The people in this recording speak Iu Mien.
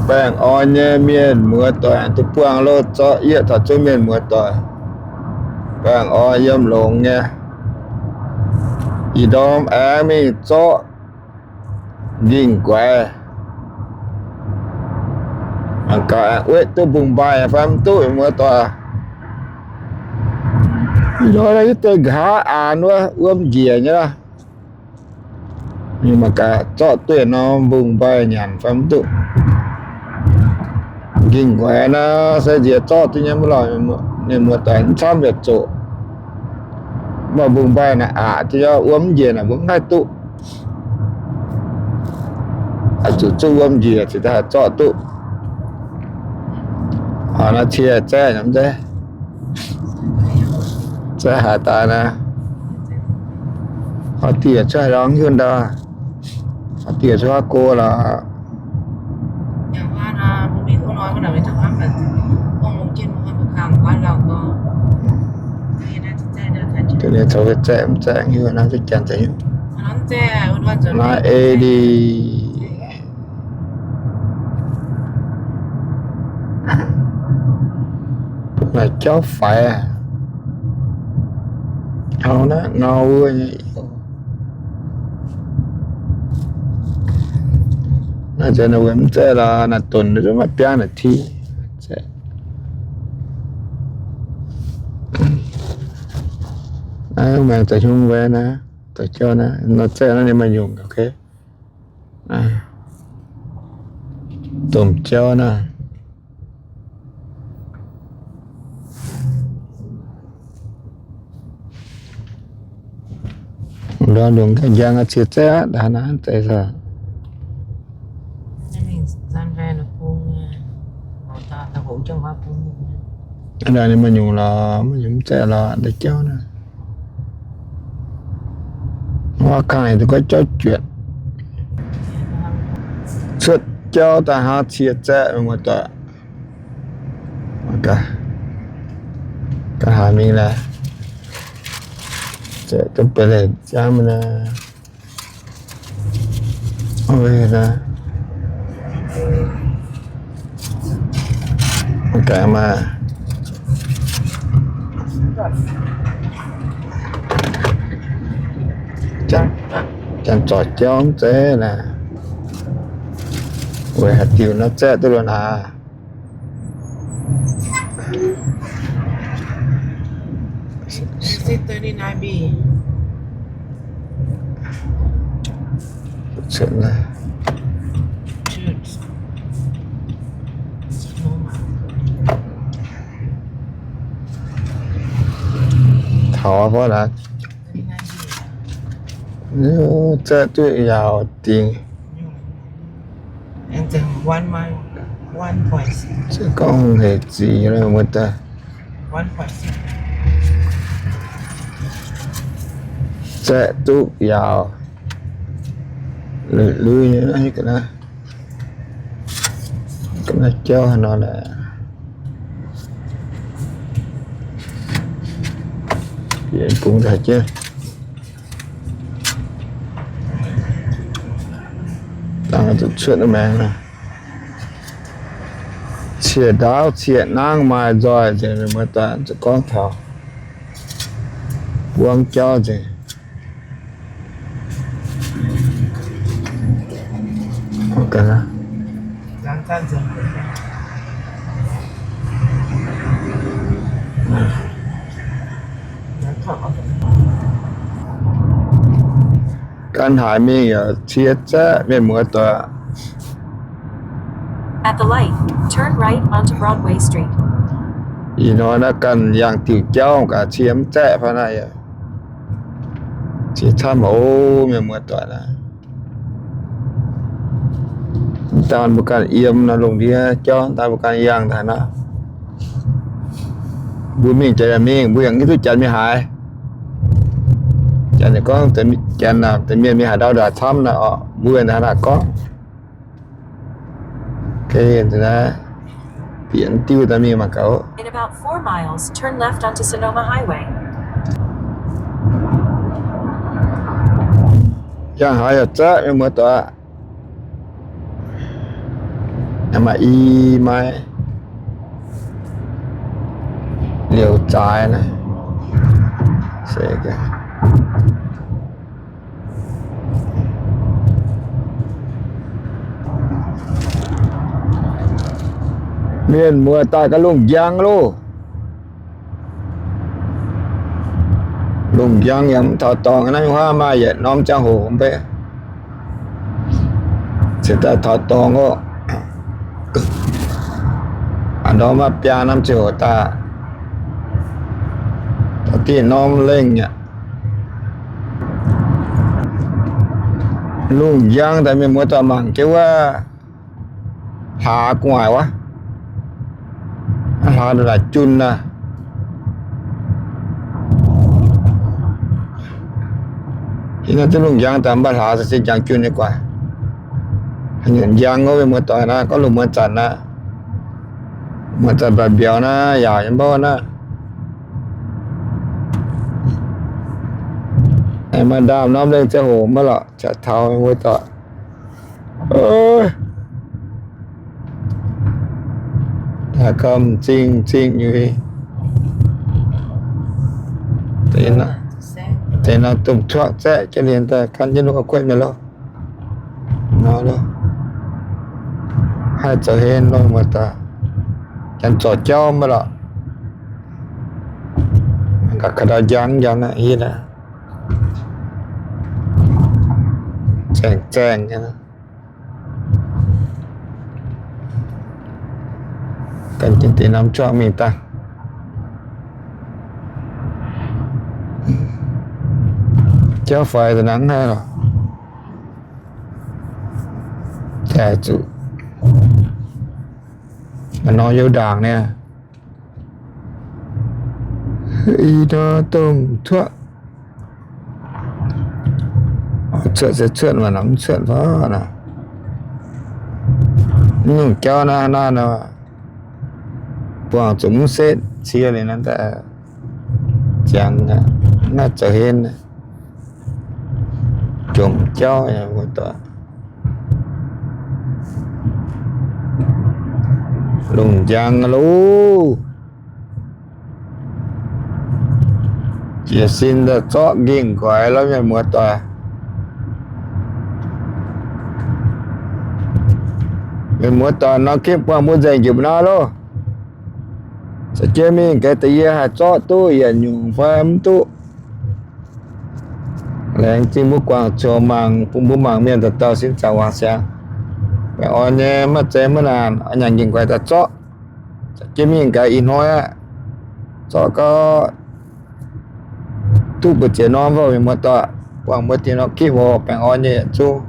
Baengh orn nyei mienh muoz doic, duqv buangh loh zorqv yie taux zunv mienh muoz doic. Baengh orn yiem longx nyei. Ih ndorm aengx mingh zorqv Ngingh Guaix. Mangc gaax aengx wetv duqv mbungh mbaih fai mv duqv, muoz doic. Ih ndorm naaiv deix nqa'haav aanx wuov wuom njiec nyei lorqc. Mingh mangc gaax zorqv duqv norm mbungh mbaih nyanc fai mv duqv. Ngingh Guaix naaiv se nziex zorqv duqv nyei mv lorqc, ninh muoz doic mv camv yietc zoqc. Mv baac mbungh mbaih naaic aqc jienv wuom njiec naaic mbuo mv haih duqv. Oix zuqc zuqv wuom njiec cingx daaih haih zorqv duqv. Naaiv cie zaeqv nyei mv zeiz. Zaeqv haaix daaih naaiv? Horpc diuc cuotv haaix ndau hiuv ndau? Horpc diuc cuotv haaix go lorqc? Dongh ninh zoux zaeqv mv zaeqv hiuv naaiv duqv janx za'hiuv. Naaiv eighty. Maaih jauv faix aqv. Ngau naaiv ngau wuov nyei. Naaiv nzengc naaiv weic mv zaeqv lorqc, naaiv donx maiv biangv naaic ti. Naaiv maengx da'hnyungv weic naaiv, da'jauv naaiv, nor zaeqv naaiv ninh maaih nyungc, ok. Domh jauv naaiv. Ndorm lungh ganh njang cie zaeqv aqv, ndaaih naaiv deix saah. Ndaaih ninh maaih nyungc lorqc, maaih nyungc mv zaeqv lorqc, ndaaih jauv naaiv. Wuov kangv aengx duqv gorngv jauv juotc. Cuotv jauv daaih hnangv cie zaeqv muoz-doic. Ga'haaix mingh naaiv, zaeqv duqv benx leiz jangv naaiv. Gaengh maaih janx-zorc jauv mv zeiz naaiv, weic haaix diuc nor zaeqv duqv loz-hnaax. Taux fai naaic, zaeqv duqv yaauc dingc. Se gorngv hungh hec ziqc nyei muoz-doic. Zaeqv duqv yaauc, lui-lui nyei naaiv, ga'naaiv jauv haaix nor laeh. Bieqc bungx daaih jienv. Dangh zuqc cuotv maengx naaic. Cie ndaauv cie nangv maaih nzoih nzengc, muoz-doic, zuqc gorngv taux buangv jauv nzengc. Ganh haaix mingh yaac cie zaeqv, mienh muoz-doic. At the light, turn right onto Broadway Street. Ih hnoi naaiv ganh yangh diuc jauv gaax, cie mv zaeqv fai naaiv yaac cie camv oc, mienh muoz-doic naaiv. Mv daan mbuo ganh yiem nor, lungh ndiev jauv daan mbuo ganh yangh daaih nor. Mbuo mingh janx yaac mingh, mbuo yaac mv hiuv duqv janx mingh haaix. Janx yaac gorngv, janx naaic, deix mienh mingh haaix ndau ndaaih camv naaic orqc, mbuo naaic gorngv. Bieqc diuh daaih mingh mangc gaax. In about four miles, turn left onto Sonoma Highway. Yangh haaix yaac zaeqv, mienh muoz-doic. Maaih i maiv liouc zaaix naaiv se mienh muoz daaih ga'lungh njang loh. Lungh njang yaac mv taux dorngx, naaiv huaav maaih yietc norm ziangh hoc mv bei, se daaih taux dorngx oc. A'ndorm maaih biaa norm ziangh hoc daaih, daaih diuh norm lengh aqv. Lungh njang daaih mienh muoz doic mangc jienv wuov hlaax gu'nguaaic wuov, hlaax naaic jun naaic. Ih naaiv duqv lungh njang daaih mv baac hlaax se njang jun nyei gu'nguaaic. Haaix nyungc njang wuov mienh muoz doic naaiv, gorngv lungh muonz zanc naaiv, muonz zanc mbaac mbiauz naaiv yaac yiem mbouv naaiv. Aengx maaih ndaamv norm lengh ziangh hoc maiv lorqc, jaax taux mienh muoz doic. Haaix gau m'zing m'zing nyei. Deix naaiv domh cuaqv zaeqv jienv liuz daaih gan jienv lungh guaih mienh loh. Nor loh. Haih zoux hlen loh muoz doic. Janx zorc jauv maiv lorqc. Gaax ka'ndau njang njang aqv, hitv aqv. Zaengh zaengh nyei. Gan jienv deix norm juangc mingh daaih. Jauv faix da'nangv naaiv lorqc. Jaaix zuqc maaih norm youz ndaangc niaa. Ih nor domh cuaqv cuotv se cuotv, maaih norm mv cuotv fai naaic. Mv nyungc jauv naaiv naaiv nor, buangh zuqc mv setv cie liuz naaiv daaih ziangx naaiv zoux hlen jomc jauv. Lungh njang loh. Jiez sin daaih zorqv nqingh nqoi lorqc mienh muoz doic. Mienh muoz doic nor gipv buangh mbuo nzengc njiec mbuo naaiv loh. Caux jienv mingh gaax deix yie haih zorqv duqv yietc nyungc fai mv duqv. Laengz zingh mbuo guangc ziouc mangc, bun mbuo mangc mienh dauh dauh sin zaangc wangc siangx. Baengh orn nyei, maiv zeiz maiv naanc, oix nyanc nqingh nqoi daaih zorqv. Caux jienv mingh gaax ih hnoi aqv, zorqv gau duqv mbu'ziex norm mv baac mienh muoz doic, buangh mbuo deix norm gipv oc. Baengh orn nyei yietc zungv.